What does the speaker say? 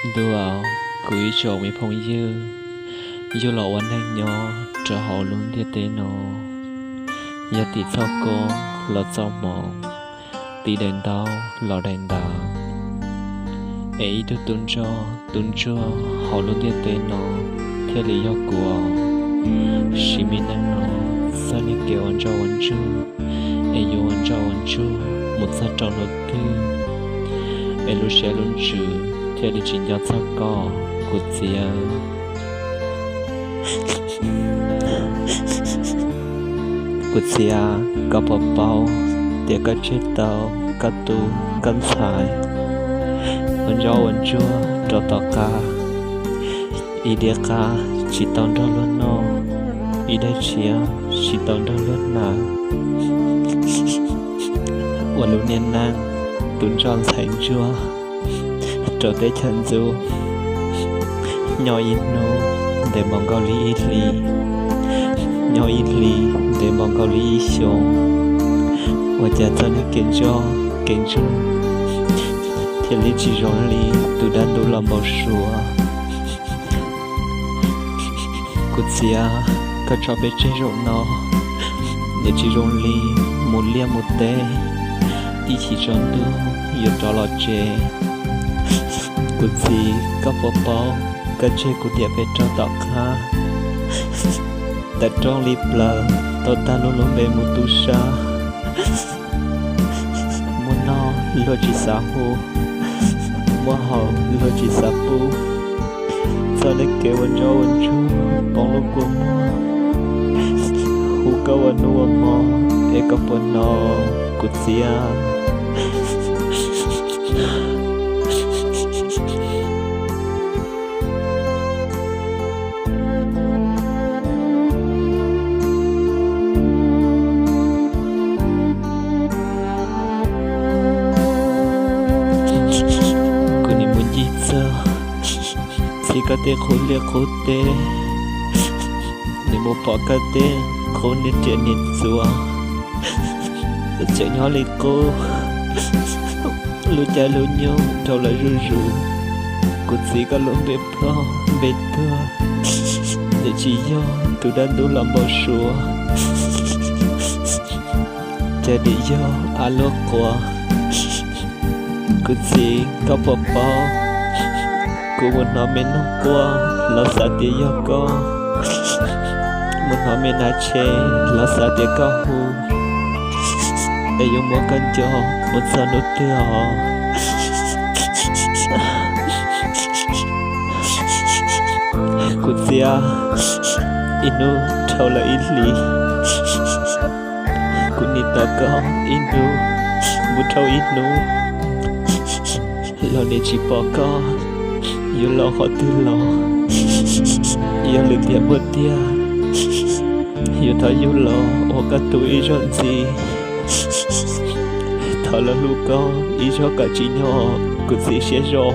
Ntuj aw, kuv ib tsoom me phooj ywg, yug los ua neeg nyob rau hauv lub ntiaj teb no, yog tim txoj koob los txoj hmoov, tim daim ntaub los daim ntawv, es ib tug tu ntsoj tu ntsuag hauv lub ntiaj teb no thiaj li yog kuv. Sim me neej no, txoj niag kev ua ntsoj ua ntsuag, es yuav ua ntsoj ua ntsuag mus txog rau hnub twg, es lub siab lub ntsws thiaj li tsis nco txog koj, kuv txiv. Kuv txiv, koj puas paub tias koj tseg tau koj tub koj ntxhais ua ntsoj ua ntsuag rau tom qab, ib diav qab tsis tau nrog luag noj, ib daim tshiab tsis tau nrog luag hnav, ua lub niag neej tu ntsoj ntxhais ntsuag rau teb chaws ntxub, nyob ib hnub ntev npaum nkaus li ib hlis, nyob ib hlis ntev npaum nkaus li ib xyoos. Ua cas txoj niag kev ntsoj kev ntsuag thiaj li tsis zoo li tus dab ntub los npau suav. Kuv txiv, koj tso peb tseg zaum no, nws tsis zoo li mus liaj mus teb, ib chim tsaus ntuj yuav rov los tsev. Kuv txiv, koj puas paub koj tseg kuv tiam peb rau tom qab, tawm rooj li plaws tau tag luag lub npe mus tub sab, muaj noj luag tsis xav hu, muaj haus luag tsis xav pub. Txoj niag kev ua ntsoj ua ntsuag poob lub kua muag, hu koj ua nus ua hmo, es koj puas hnov, kuv txiv? Kuv nim mus ncig txog txiv koj tej qub liaj qub teb, nim mus pom koj tej qub niag riam niag txuas, tseem nyob li qub, lub caij lub nyoog dhau lawm zuj zus. Kuv txiv, koj lub npe ploj npe tuag, nws tsis yog tus dab ntub los npau suav, ces nws yog av luaj quav. Kuv txiv, koj puas paub, kuv mus hnov me noog quaj los xav tias yog koj, mus hnov me nas tshee los xav tias koj hu, es yuav muab koj nco mus txog hnub twg os? Kuv txiv, ib hnub dhau lawm ib hlis, kuv nim tos koj ib hnub mus dhau ib hnub los nim tsis pom koj. Yuav los qhov twg los? Yog lwm tiam npuaj tiag, yuav thov yug los ua koj tug ib zaug ntxiv. Thov los hlub koj ib zaug kom tsim nyog kuv txiv siab zoo.